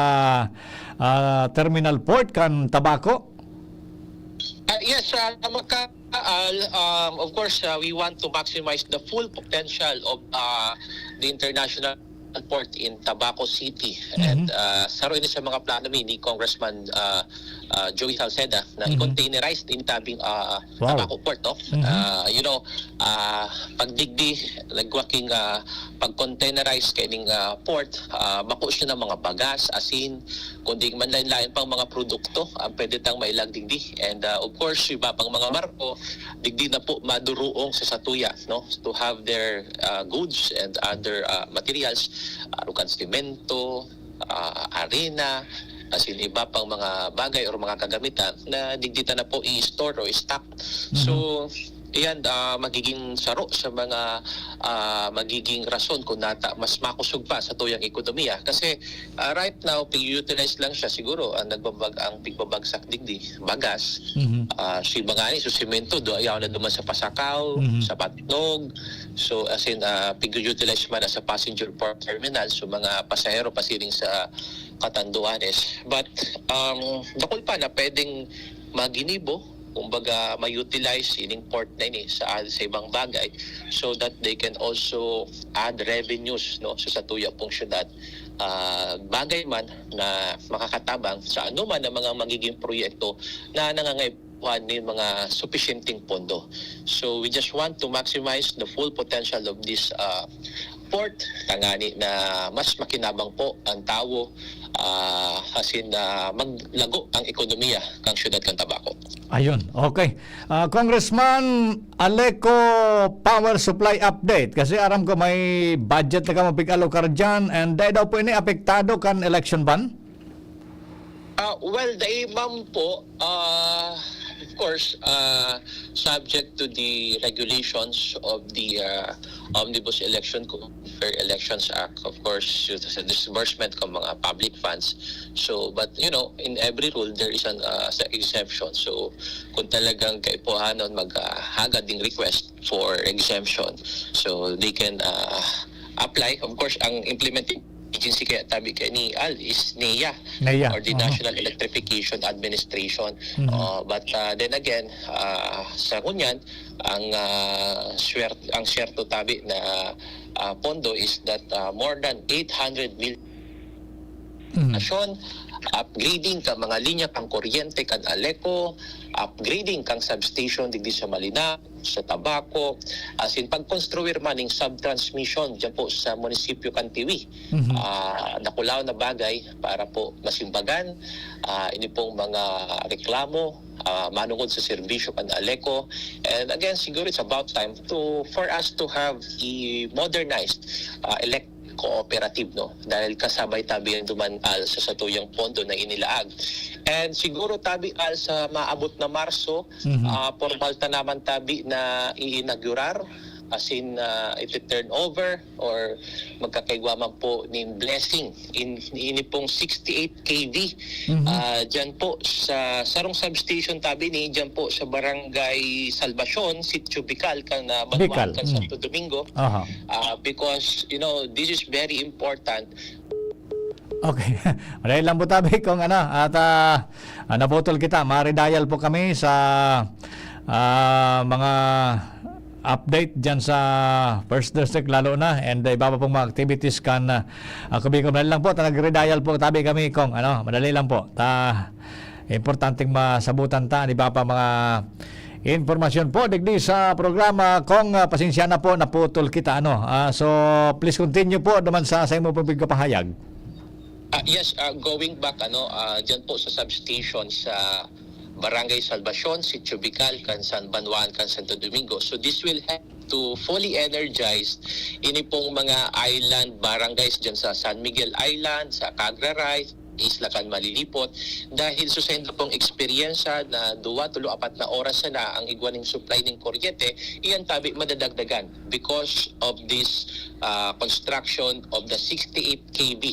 ah, terminal port kan Tabaco? Ah, yes, ah, maka-, Al, um, of course, ah, we want to maximize the full potential of, ah, the international port in Tabaco City. And, ah, saro ini sa mga plano mi ni Congressman, ah, ah, Joey Salceda na i-containerize in tabing, ah, Wow. Tabaco Port, no? Ah, you know, ah, pag digdi, nagwaking, ah, pag-containerize kaining, ah, port, ah, bako siya ng mga bagas, asin, kundi man lain-lain pang mga produkto ang pwede tang mailag digdi. And, ah, of course, iba pang mga barko, digdi na po maduruong sa satuya, no? To have their, ah, goods and other, ah, materials, arukan semento, ah, arena, asin iba pang mga bagay or mga kagamitan na digdi ta na po i-store o i-stock. So, iyan, ah, magiging saro sa mga, ah, magiging rason kung nata mas makusog pa sa tuyang ekonomiya. Kasi, ah, right now, pig-utilize lang siya siguro ang nagbabag-, ang pigbabagsak digdi, bagas. Ah, si mga ni, so semento, do, ayaw na duman sa Pasacao, sa Patnog. So, as in, ah, pig-utilize man sa passenger port terminal, so mga pasahero pasiring sa Catanduanes. But, um, dakul pa na pwedeng maginibo, kumbaga, ma-utilize ining port na ini sa, sa ibang bagay so that they can also add revenues, no, sa satuya pong syudad. Ah, bagay man na makakatabang sa anuman na mga magiging proyekto na nangangaipuhan nin mga supisyenteng pondo. So we just want to maximize the full potential of this, ah, port, tangani na mas makinabang po ang tawo, ah, asin na maglago ang ekonomiya kan syudad kan Tabaco. Ayun, okay. Ah, Congressman, Aleco power supply update. Kasi aram ko may budget na kamo pig-alokar dyan, and dai daw po ini apektado kan election ban? Ah, well, dai man po, ah, of course, ah, subject to the regulations of the, ah, Omnibus Election Code, Fair Elections Act, of course, sa disbursement kan mga public funds. So, but, you know, in every rule, there is an, ah, sa exemption. So, kung talagang kaipuhanon maghahagad ding request for exemption, so they can, ah, apply. Of course, ang implementing agency kaya tabi kaya ni Al is NEA, NEA, or the aha. National Electrification Administration. Uh, but, uh, then again, uh, sa ngunyan, ang, uh, swer-, ang siyerto tabi na, uh, pondo is that, uh, more than eight hundred million nasyon, upgrading ka mga linya kang kuryente kan Aleco, upgrading kang substation digdi sa Malinao, sa Tabaco, asin pagkonstruir man ning subtransmission dyan po sa munisipyo kan Tiwi. Ah, dakulaw na bagay para po masimbagan, ah, ini pong mga reklamo, ah, manungod sa serbisyo kan Aleco. And again, siguro it's about time to, for us to have a modernized, ah, electric cooperative, no? Dahil kasabay tabi yan duman, Al, sa satuyang pondo na inilaag. And siguro tabi, Al, sa maabot na Marso, Mhm. ah, pormal ta naman tabi na iinaugurar, as in, ah, iti-turn over or magkakaigwa man po nin blessing in, ini pong sixty-eight K V. Mhm. Ah, dyan po sa sarong substation tabi ni, dyan po sa Barangay Salvacion, Sitio Bikal, kan, ah, Banwaan, Bikal, kan mm. Santo Domingo. Aha. Ah, because, you know, this is very important. Okay. Madali lang po tabi kung ano, at, ah, ah, naputol kita. Mare-dial po kami sa, ah, mga update dyan sa First District lalo na, and iba pa pong mga activities kan, ah, Ako Bicol. Madali lang po, ta nagre-dial po tabi kami kung ano, madali lang po. Ta, importanteng masabutan ta, di ba, pa mga impormasyon po digdi sa programa. Kung, ah, pasensya na po, naputol kita, ano. Ah, so, please continue po naman sa, sa imo pong pagkapahayag. Ah, yes, ah, going back, ano, ah, dyan po sa substation sa Barangay Salvacion, Sitio Bikal, kan San Banwaan, kan Santo Domingo. So this will help to fully energize ini pong mga island barangays dyan sa San Miguel Island, sa Cagraray, Isla kan Malilipot. Dahil sa sendo pong eksperyensya na duwa, tulo, apat na oras na ang igwa ning supply ning kuryente, iyan tabi madadagdagan because of this, ah, construction of the sixty-eight K V,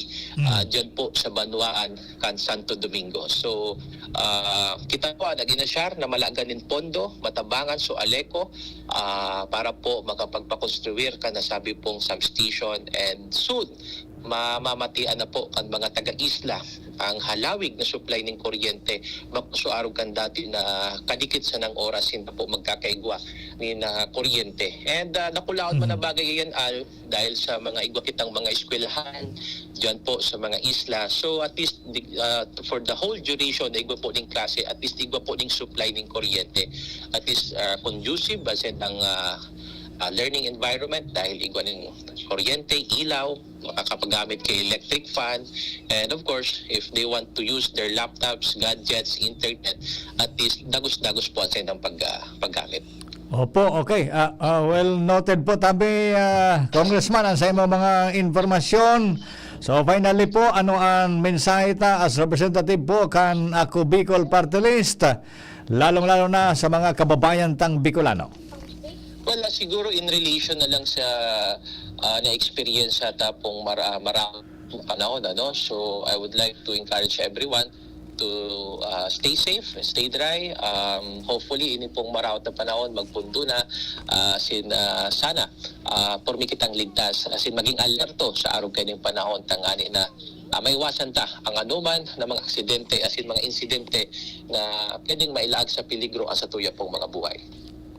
Mm. ah, dyan po sa Banwaan kan Santo Domingo. So, ah, kita po, ah, nag-inasyar na malagan nin pondo, matabangan, so Aleco, ah, para po makapagpakonstruir kan nasabi pong substation, and soon, mamamatian na po kan mga taga-isla ang halawig na supply ning kuryente, bako sa arog kan dati na kadikit sanang oras, hindi po magkakaigwa nin, ah, kuryente. And, ah, nakulaon man Mm. na bagay iyan, Al, dahil sa mga igwa kitang mga eskwelahan, dyan po sa mga isla. So, at least, di, ah, for the whole duration na igwa po ning klase, at least igwa po ning supply ning kuryente. At least, ah, conducive, as in, ang, ah, ah, learning environment dahil igwa ning kuryente, ilaw, makakapagamit kay electric fan, and of course, if they want to use their laptops, gadgets, internet, at least dagos-dagos po ang saindang pag, ah, paggamit. Opo, okay. Ah, ah, well noted po, tabi, ah, Congressman, ang sa imo mga informasyon. So, finally po, ano ang mensahe ta as representative po kan Ako Bicol Party List, lalong-lalo na sa mga kababayan tang Bicolano? Well, ah, siguro in relation na lang sa, ah, na-experience sa tapong mara-, maraming panahon, ano? So, I would like to encourage everyone to, ah, stay safe, stay dry. Um, hopefully, ini pong maraot na panahon, magpundo na, ah, sin, ah, sana, ah, pormi kitang ligtas, as in maging alerto sa arog kaining panahon, tangani na, ah, maiwasan ta ang anuman na mga aksidente, as in mga insidente na pwedeng mailaag sa peligro ang satuya pong mga buhay.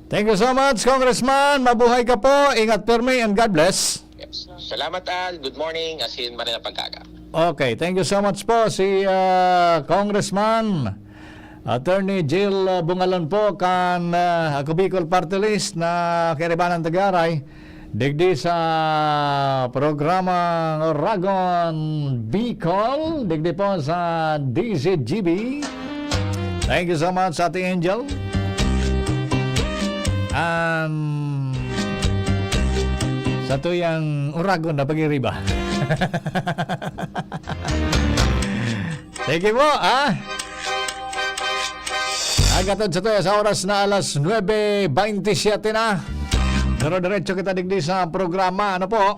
Thank you so much, Congressman. Mabuhay ka po. Ingat permi and God bless. Yes. Salamat, Al. Good morning. As in, maray na pagkaaga. Okay, thank you so much po si, ah, Congressman Attorney Jill, ah, Bungalon po kan, ah, Ako Bicol Party List na kaibanan tagaray digdi sa programang Oragon Bicol, digdi po sa D Z G B. Thank you so much, Ate Angel. And sa tuyang Oragon na pag-iriba. Thank you po, ha? Agatod sa tuya sa oras na alas nuebe baynte siyete na. Dire-diretso kita digdi sa programa. Ano po?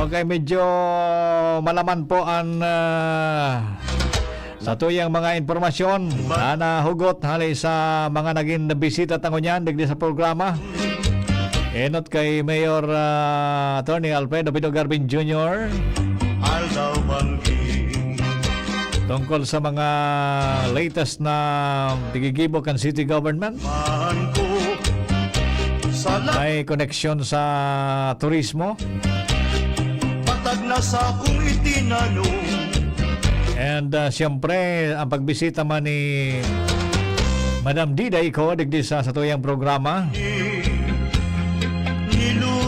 Okay, medyo malaman po ang, ah, sa tuyang mga impormasyon na nahugot hali sa mga naging bisita ta ngunyan digdi sa programa. Enot kay Mayor, ah, Attorney Alfredo Pido Garbin Junior. Aldaw Banggi. Tungkol sa mga latest na gigigibo kan city government. Maan ko sa la- May koneksyon sa turismo. Patag na sa akong itinanom. And, ah, siyempre, ang pagbisita man ni Madam Dida Ico, digdi sa satuyang programa.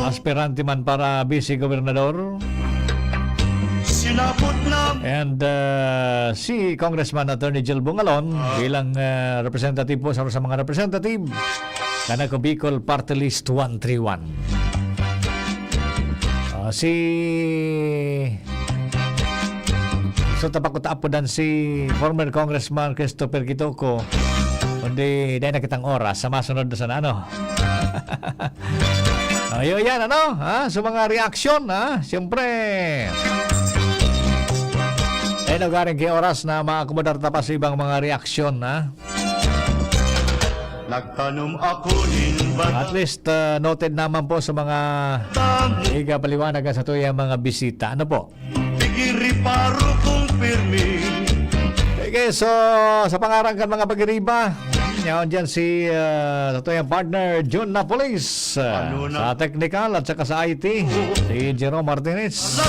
Aspirante man para vice gobernador. Sinabot na. And, uh, si Congressman Attorney Jill Bungalon bilang, uh, representative po sa, sa mga representative kan Ako Bicol Party List one three one. Ah, si, so, tapos ko taapodan si former Congressman Christopher Quitoco, kundi dai na kitang oras sa masunod na sana, ano? Ayo yan, ano? Ha? So, mga reaksyon, ha? Siyempre. Eh, no, garing kay oras na maakomodar ta pa sa ibang mga reaksyon, ha? Nagtanom ako nin At least, uh, noted naman po sa mga igapaliwanag sa tuyang mga bisita. Ano po? Sige, so, sa pangaran kan mga pagiriba, yaon dyan si, uh, sa tuyang partner, Jun Napolis, uh, Ano na? Sa technical at saka sa I T, si Jerome Martinez.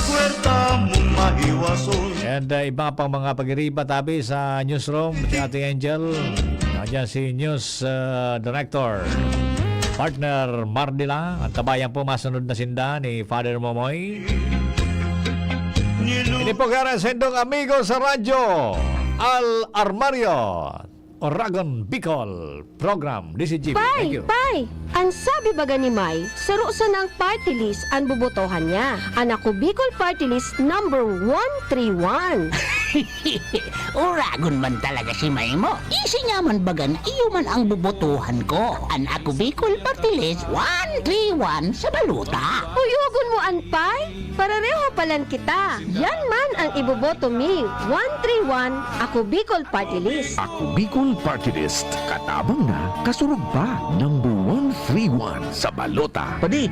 And, uh, iba pang mga pagiriba tabi sa newsroom, si Ate Angel, yaon dyan si News, uh, Director, partner Mardila, at tabayan po masunod na sinda ni Father Momoy. Ini po kaya sendong amigo sa radyo, Al Armario, Oragon Bicol Program, D C G B. Pay, Thank you. Pay, an sabi baga ni May, saro sanang party list an bobotohan niya. An Ako Bicol Party List number one three one. Oragon man talaga si May mo. Isi niya man baga na iyo man ang bobotohan ko. An Ako Bicol Party List one three one sa balota. Uyogon mo an Pay? Parereho palan kita. Yan man ang iboboto mi. One three one, Ako Bicol Party List. Ako Bicol Party List. Katabang na, kasurog pa. Number one three one sa balota. Padi,